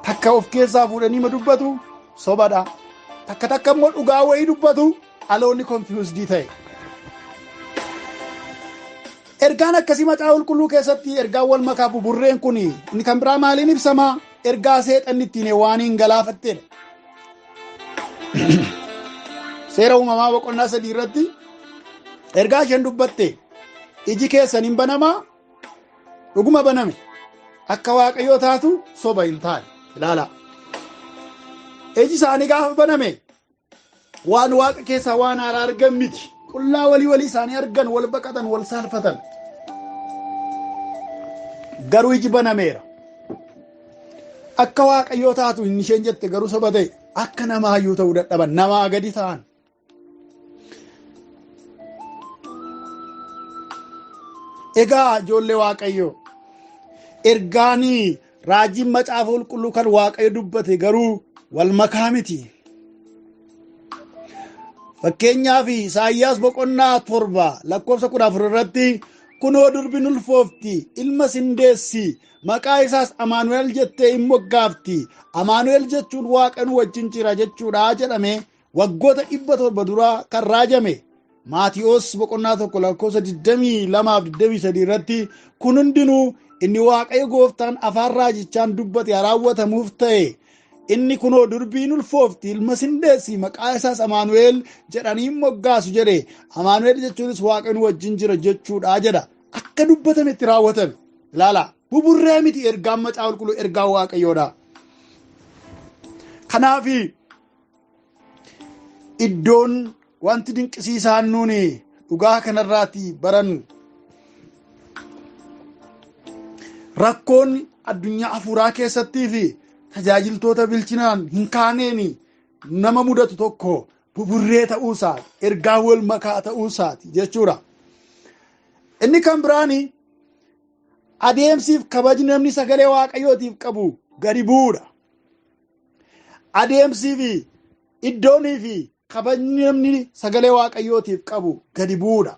Takka of keessaa fuudhanii ma dubbatu sobadha. Takka takka immoo dhugaa wayii dubbatu dhaloonni konfiyuusdii ta'e. Ergaan akkasii macaafa qulqulluu keessatti ergaan wal makaa buburreen kun inni kan biraa maaliin ibsama? Ergaa seexanni ittiin waan hin galaafatteedha. Seera uumamaa boqonnaa 3 irratti ergaa isheen dubbatte iji keessan hin banamaa dhuguma baname akka Waaqayyoo taatu soba hin taane ilaala. Iji isaanii gaafa baname waan Waaqa keessaa waan haaraa argan miti. Qullaa walii walii isaanii argan, wal baqatan, wal saalfatan. Garuu iji banameera. Akka Waaqayyoo taatu inni isheen jette garuu soba ta'e akka namaayyuu ta'uu dadhaban namaa gadi ta'an. Egaa ijoollee Waaqayyoo ergaanii raajiin macaafa qulqulluu kan Waaqayyo dubbate garuu wal makaa miti. Fakkeenyaaf Isaayyaas boqonnaa 7 lakkoofsa 14 irratti kunoo durbi ulfoofti ilma sindeessi maqaa isaas Amaanu'el jettee hin moggaafti. Amaanu'el jechuun Waaqa nu wajjin jira jechuudha jedhame waggoota 700 duraa kan raajame. Maatiyoos boqonnaa 1 lakkoofsa 22-23 irratti kun hundinuu inni Waaqayyo gooftaan afaan raajichaan dubbate raawwatamuuf ta'e. Inni kunoo durbiin ulfoofti ilma sindeessi maqaa isaas Amaanu'el jedhanii moggaasu jedhe. Amaanu'el jechuunis Waaqa nu wajjin jira jechuudha jedha. Akka dubbatametti raawwatame. Ilaala buburree miti ergaan macaafa qulqulluu ergaan Waaqayyoodha. Kanaaf iddoon wanti dinqisiisaan nuuni dhugaa kanarraati barannu rakkoon addunyaa hafuuraa keessattii fi tajaajiltoota bilchinaan hin kaaneen nama mudatu tokko buburree ta'uusaati, ergaa wal makaa ta'uusaati jechuudha. Inni kan biraani adeemsiif kabajni namni sagalee Waaqayyootiif qabu gadi bu'uudha. Adeemsii fi iddoonii fi kabajni namni sagalee Waaqayyootiif qabu gadi bu'uudha.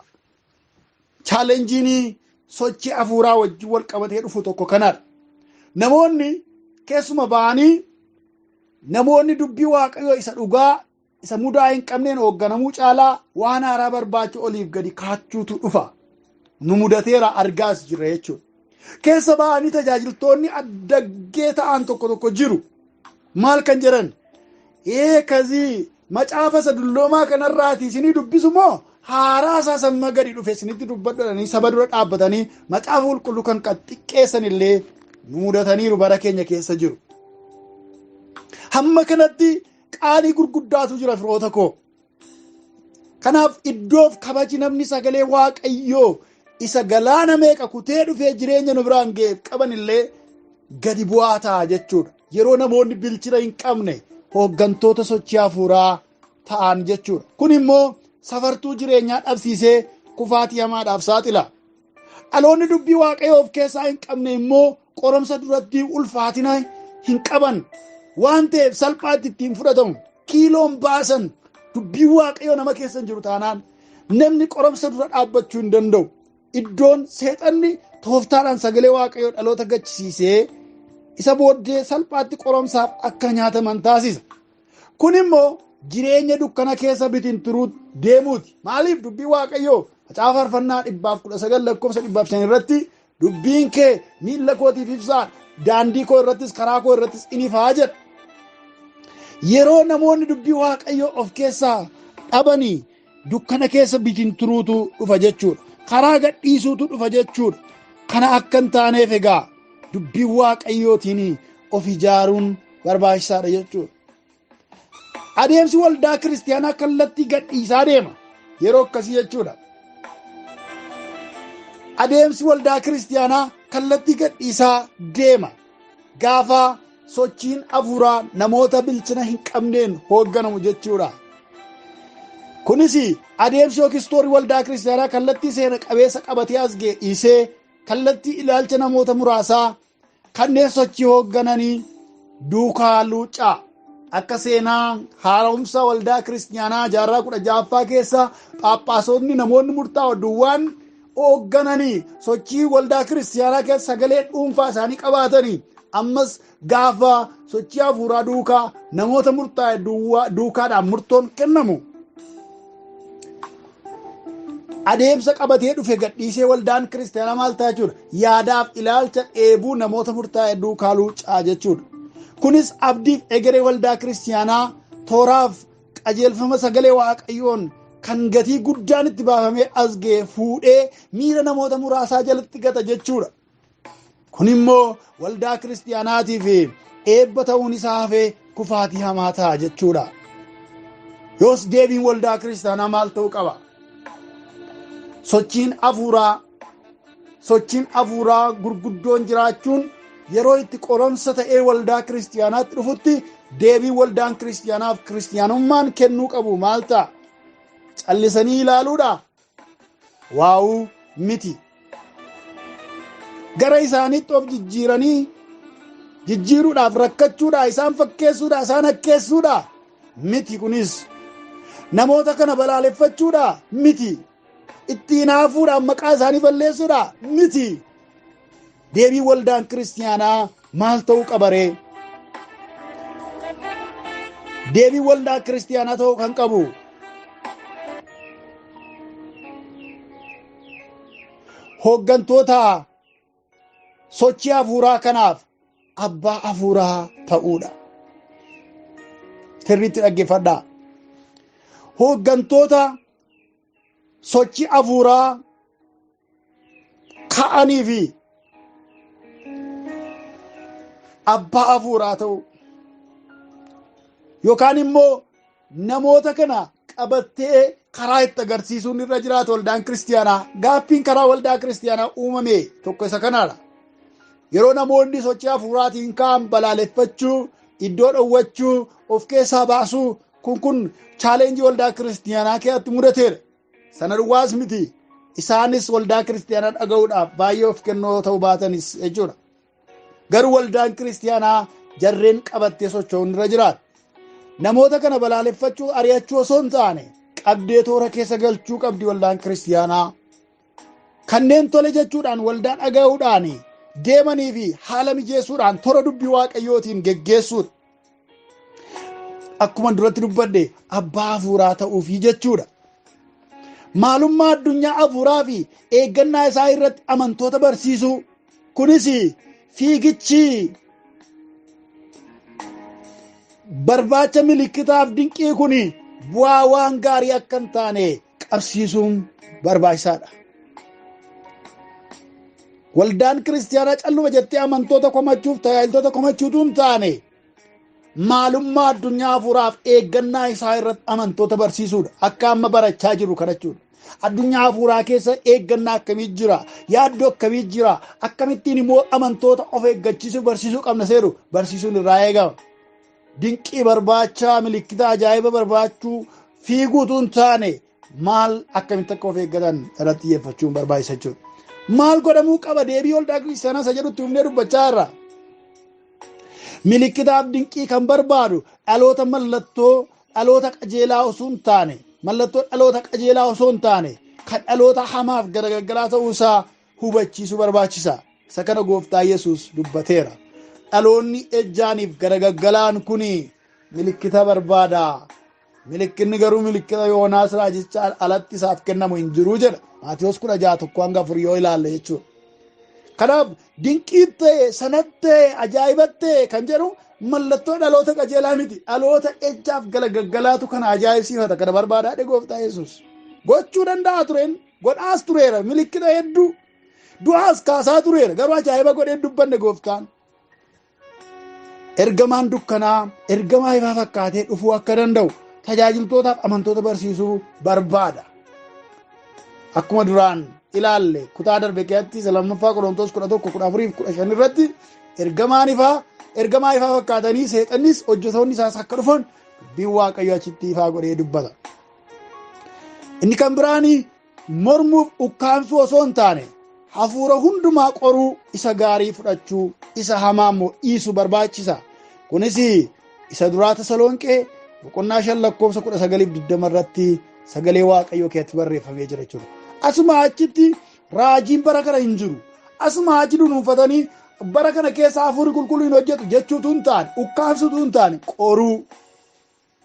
Chaalenjiin sochii hafuuraa wajjin wal qabatee dhufu tokko kanadha. Namoonni keessuma ba'anii namoonni dubbii Waaqayyoo isa dhugaa isa mudaa hin qabneen hoogganamuu caalaa waan haaraa barbaacha oliif gadi kaachuutu dhufa. Nu mudateera argaas jirra jechuudha. Keessa ba'anii tajaajiltoonni addaggee ta'an tokko tokko jiru. Maal kan jedhan? Kazii macaafa isa dulloomaa kanarraati isinii dubbisu moo haaraa isaa samma gadi dhufe isinitti dubbadhu saba dura dhaabbatanii macaafa qulqulluu kan xiqqeessan illee nu mudataniiru bara keenya keessa jiru. Hamma kanatti qaanii gurguddaatu jira firoota koo. Kanaaf iddoof kabaji namni sagalee Waaqayyoo isa galaana meeqa kutee dhufee jireenya nu biraan ga'eef qaban illee gadi bu'aa ta'a jechuudha. Yeroo namoonni bilchina hin qabne hooggantoota sochii hafuuraa ta'an jechuudha. Kun immoo safartuu jireenyaa dhabsiisee kufaatii hamaadhaaf saaxila. Dhaloonni dubbii Waaqayyoo of keessaa hin qabne immoo qoromsa duratti ulfaatina hin qaban. Waan ta'eef salphaatti ittiin fudhatamu. Kiiloon baasan dubbii Waaqayyoo nama keessa hin jiru taanaan namni qoromsa dura dhaabbachuu hin danda'u. Iddoon seexanni tooftaadhaan sagalee Waaqayyoo dhaloota gachisiisee isa booddee salphaatti qoromsaaf akka nyaataman taasisa. Kun immoo jireenya dukkana keessa bitinturuu deemuuti. Maaliif dubbii Waaqayyoo Macaafa Faarfannaa 119 lakkoofsa 105 irratti dubbiin kee miilla kootiif ibsaa, daandii koo irrattis karaa koo irrattis in ifaa jedha. Yeroo namoonni dubbii Waaqayyoo of keessaa dhabanii dukkana keessa bitinturuutu dhufa jechuudha. Karaa gadhiisuutu dhufa jechuudha. Kana akka hin taaneef egaa dubbii Waaqayyootiin of ijaaruun barbaachisaadha jechuudha. Adeemsi waldaa kiristiyaanaa kallattii gadhiisaa deema yeroo akkasii jechuudha. Adeemsi waldaa kiristiyaanaa kallattii gadhiisaa deema gaafa sochiin hafuuraa namoota bilchina hin qabneen hoogganamu jechuudha. Kunis adeemsi yookiis toorri waldaa kiristiyaanaa kallattii seena qabeessa qabatee as ga'e dhiisee kallattii ilaalcha namoota muraasaa kanneen sochii hooggananii duukaa luuccaa. Akka seenaa haaromsa waldaa kiristiyaanaa jaarraa 16ffaa keessa phaaphaasonni namoonni murtaa'oo duwwaan hooggananii sochii waldaa kiristiyaanaa keessa sagalee dhuunfaa isaanii qabaatanii ammas gaafa sochii hafuuraa duukaa namoota murtaa'e duukaadhaan murtoon kennamu. Adeemsa qabatee dhufe gadhiisee waldaan kiristiyaanaa maal ta'a jechuudha? Yaadaaf ilaalcha dheebuu namoota murtaa'e duukaa luuccaa jechuudha. Kunis abdiif egeree waldaa kiristiyaanaa tooraaf qajeelfama sagalee Waaqayyoon kan gatii guddaan itti baafamee as ga'e fuudhee miira namoota muraasaa jalatti gata jechuudha. Kun immoo waldaa kiristiyaanaatiif eebba ta'uun isaa hafee kufaatii hamaa ta'a jechuudha. Yoos deebiin waldaa kiristiyaanaa maal ta'uu qaba? Sochiin hafuuraa gurguddoon jiraachuun yeroo itti qoromsa ta'ee waldaa kiristiyaanaatti dhufutti deebii waldaan kiristiyaanaaf kiristiyaanummaan kennuu qabu maal ta'a? Callisanii ilaaluudha? Waawuu miti. Gara isaaniitti of jijjiiranii jijjiiruudhaaf rakkachuudha, isaan fakkeessuudha, isaan akkeessuudha miti. Kunis namoota kana balaaleffachuudha miti. Ittiin haafuudhaan maqaa isaanii balleessuudha miti. Deebii waldaan kiristiyaanaa maal ta'uu qabaree? Deebii waldaa kiristiyaanaa ta'uu kan qabu hooggantoota sochii hafuuraa kanaaf abbaa hafuuraa ta'uudha. Sirriitti dhaggeeffadhaa. Hooggantoota sochii hafuuraa ka'anii fi abbaa hafuuraa ta'uu yookaan immoo namoota kana qabattee karaa itti agarsiisuun irra jiraatu waldaan kiristiyaanaa. Gaaffiin karaa waldaa kiristiyaanaa uumame tokko isa kanaadha. Yeroo namoonni sochii hafuuraatiin ka'an balaaleffachuu, iddoo dhowwachuu, of keessaa baasuu kun chaaleenjii waldaa kiristiyaanaa keessatti mudateera. Sana duwwaas miti. Isaanis waldaa kiristiyaanaa dhaga'uudhaaf baay'ee of kennoo ta'uu baatanis jechuudha. Garuu waldaan kiristiyaanaa jarreen qabattee socho'uun irra jiraata. Namoota kana balaaleffachuu, ari'achuu osoo hin taane qabdee toora keessa galchuu qabdi waldaan kiristiyaanaa. Kanneen tole jechuudhaan waldaa dhaga'uudhaan deemanii fi haala mijeessuudhaan toora dubbii Waaqayyootiin geggeessuudha. Akkuma duratti dubbadhe abbaa hafuuraa ta'uufii jechuudha. Maalummaa addunyaa hafuuraa fi eeggannaa isaa irratti amantoota barsiisuu. Kunis fiigichi barbaacha milikkitaaf dinqii kun bu'aa waan gaarii akka hin taane qabsiisuun barbaachisaadha. Waldaan kiristiyaanaa calluma jettee amantoota komachuuf tajaajiltoota komachuutu hin taane maalummaa addunyaa hafuuraaf eeggannaa isaa irratti amantoota barsiisuudha. Akka amma barachaa jirru kana jechuudha. Addunyaa hafuuraa keessa eeggannaa akkamii jira? Yaaddoo akkamii jira? Akkamittiin immoo amantoota of eeggachiisuu barsiisuu qabna seeru barsiisuun irraa eegama. Dinqii barbaachaa, milikkita ajaa'iba barbaachuu fiiguutu hin taane maal akkamitti akka of eeggatan irratti xiyyeeffachuun barbaachisa jechuudha. Maal godhamuu qaba? Deebii waldaa kiristiyaanaa isa jedhutti humnee dubbachaa jirra. Milikkitaaf dinqii kan barbaadu dhaloota mallattoo dhaloota qajeelaa osoo hin taane, mallattoo dhaloota qajeelaa osoo hin taane kan dhaloota hamaaf garagaggalaa ta'uusaa hubachiisuu barbaachisa. Isa kana gooftaa Yesuus dubbateera. Dhaloonni ejjaaniif garagaggalaan kun milikkita barbaada. Milikkinni garuu milikkita Yoonaas raajichaa alatti isaaf kennamu hin jiru jedha. Maatiyoos 16:1-4 yoo ilaalle jechuudha. Kanaaf dinqii ta'e, sanatti ta'e, ajaa'iba ta'e kan jedhu mallattoo dhaloota qajeelaa miti. Dhaloota ejjaaf garagaggalaatu kana ajaa'ibsiifata. Kana barbaadaa dhe gooftaa Yesuus. Gochuu danda'a tureen, godhaas tureera, milikkita hedduu. Du'aas kaasaa tureera, garuu ajaa'iba godhee dubbanne gooftaan. Ergamaan dukkanaa ergamaa ifaa fakkaatee dhufuu akka danda'u tajaajiltootaaf amantoota barsiisuu barbaada. Akkuma duraan ilaalle kutaa darbe keessatti isa lammaffaa Qorontos 11, 14 fi 15 irratti ergamaa ifaa fakkaatanii seexannis hojjetoonni isaas akka dhufan dubbiin Waaqayyo achitti ifaa godhee dubbata. Inni kan biraanii mormuuf ukkaamsuu osoo hin taane hafuura hundumaa qoruu, isa gaarii fudhachuu, isa hamaa immoo dhiisuu barbaachisa. Kunis isa duraa Tasalonqee boqonnaa 5 lakkoofsa 19-20 irratti sagalee Waaqayyoo keessatti barreeffamee jira jechuudha. Asuma achitti raajiin bara kana hin jiru. Asuma achi dunuunfatanii bara kana keessa hafuurri qulqulluun hin hojjetu jechuutu hin taane, ukkaamsuutu hin taane, qoruu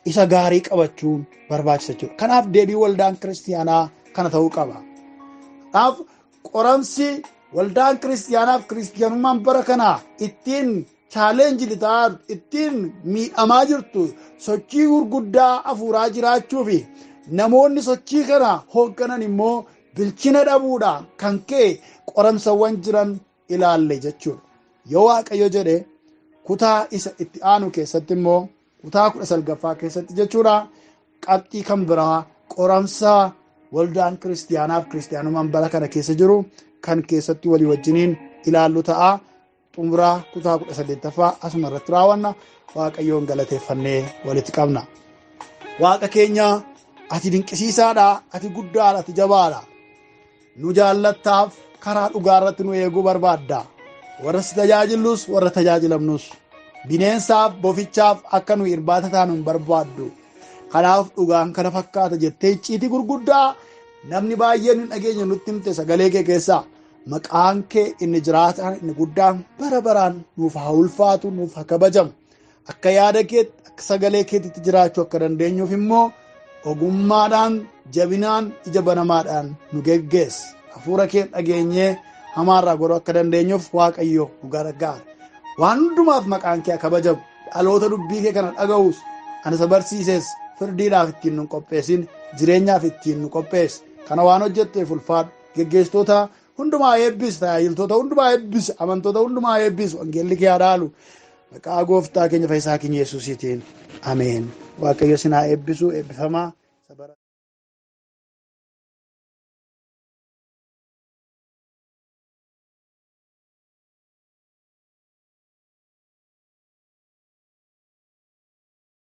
isa gaarii qabachuun barbaachisa jechuudha. Kanaaf deebii waldaan kiristiyaanaa kana ta'uu qaba. Kanaaf qoramsi waldaan kiristiyaanaaf kiristiyaanummaan bara kana ittiin chaalenjii ta'aa, ittiin miidhamaa jirtu, sochii gurguddaa hafuuraa jiraachuu fi namoonni sochii kana hoogganan immoo bilchina dhabuudhaan kan ka'e qoramsawwan jiran ilaalle jechuudha. Yoo Waaqayyo jedhe kutaa isa itti aanu keessatti immoo kutaa 19ffaa keessatti jechuudha qabxii kan biraa qoramsa waldaan kiristiyaanaaf kiristiyaanummaan bara kana keessa jiru kan keessatti walii wajjiniin ilaallu ta'a. Xumuraa kutaa 18ffaa asuma irratti raawwanna. Waaqayyoon galateeffannee walitti qabna. Waaqa keenya, ati dinqisiisaadha, ati guddaadha, ati jabaadha. Nu jaallattaaf karaa dhugaa irratti nu eeguu barbaadda. Warra si tajaajillus warra tajaajilamnus bineensaaf bofichaaf akka nu irbaata taanu hin barbaaddu. Kanaaf dhugaan kana fakkaata jettee icciitii gurguddaa namni baay'een hin dhageenye nutti himte sagalee kee keessaa. Maqaan kee inni jiraataan inni guddaan bara baraan nuuf haa ulfaatu, nuuf haa kabajamu. Akka yaada keetti, akka sagalee keetitti jiraachuu akka dandeenyuuf immoo ogummaadhaan, jabinaan, ija banamaadhaan nu geggeessi. Hafuura kee dhageenyee hamaarraa godhuu akka dandeenyuuf Waaqayyo nu gargaara. Waan hundumaaf maqaan kee haa kabajamu. Dhaloota dubbii kee kana dhaga'us, ani isa barsiises, firdiidhaaf ittiin nu qopheessin, jireenyaaf ittiin nu qopheessi. Kana waan hojjetteef ulfaadhu. Geggeessitoota hundumaa eebbisi, tajaajiltoota hundumaa eebbisi, amantoota hundumaa eebbisi. Wangeelli kee haa dhaalu. Maqaa gooftaa keenya fayyisaa keenya Yesuusiitiin. Ameen. Waaqayyo isin haa eebbisu. Eebbifamaa.